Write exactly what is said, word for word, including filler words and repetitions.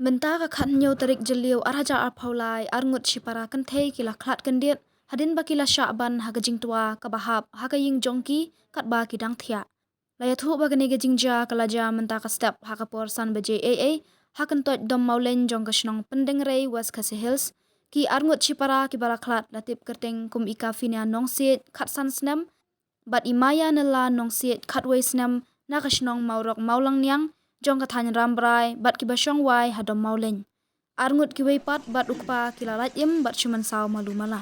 Mynta ka khathynñiew tarik Jylliew ar hajar arphew lai, arngut shipara kynthei ki la khlad kyndit hadien ba ki la shah ban ha ka jingtwa kaba hap ha ka ïing jong ki katba ki dang thiah. La ïathuh ba kane ka jingjia ka la jia mynta ka step ha ka por san baje eiei ha kyntoit Dom Mawlein jong ka shnong Pyndengrei, West Khasi Hills. Ki arngut shipara kiba la khlad la tip kyrteng kum i Kafina Nongsiej, khatsan snem, bad i Maya Nylla Nongsiej, khatwei snem, na ka shnong Mawrok Mawlangniang jong ka thaiñ Rambrai, bad kiba shong wai ha Dom Mawlein. Arngut kiwei pat bad u kpa ki la lait im bad shu mynsaw malu mala.